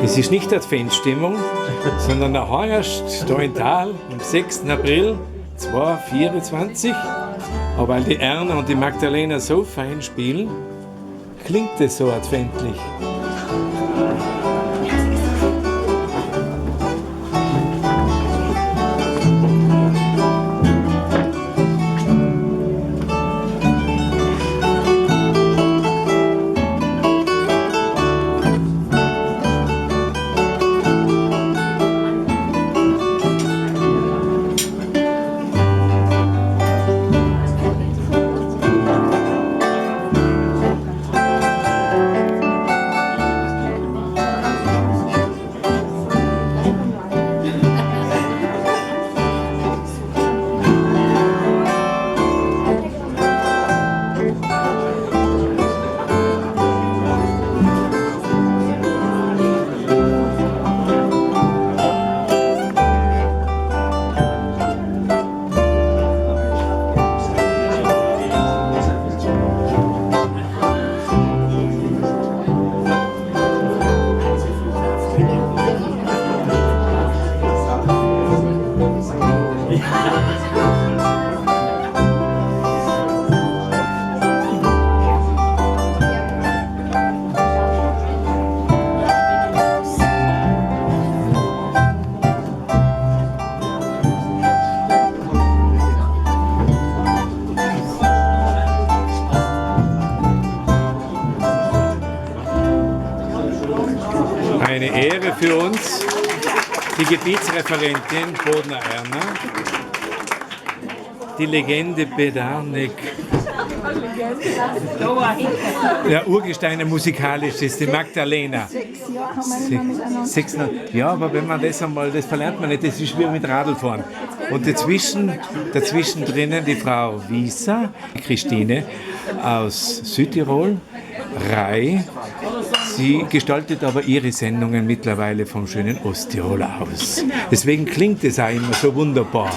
Es ist nicht Adventsstimmung, sondern der heuerst da in Tal am 6. April 2024. Aber weil die Erna und die Magdalena so fein spielen, klingt es so adventlich. Eine Ehre für uns, die Gebietsreferentin Bodner Erna, die Legende Bedarnik. Ja, Urgesteine musikalisch ist die Magdalena. 6 Jahre haben wir nicht mehr miteinander. Sechs, ja, aber wenn man das einmal, das verlernt man nicht, das ist wie mit Radlfahren. Und dazwischen drinnen die Frau Wieser, Christine aus Südtirol, Rai. Sie gestaltet aber ihre Sendungen mittlerweile vom schönen Osttirol aus. Deswegen klingt es auch immer so wunderbar.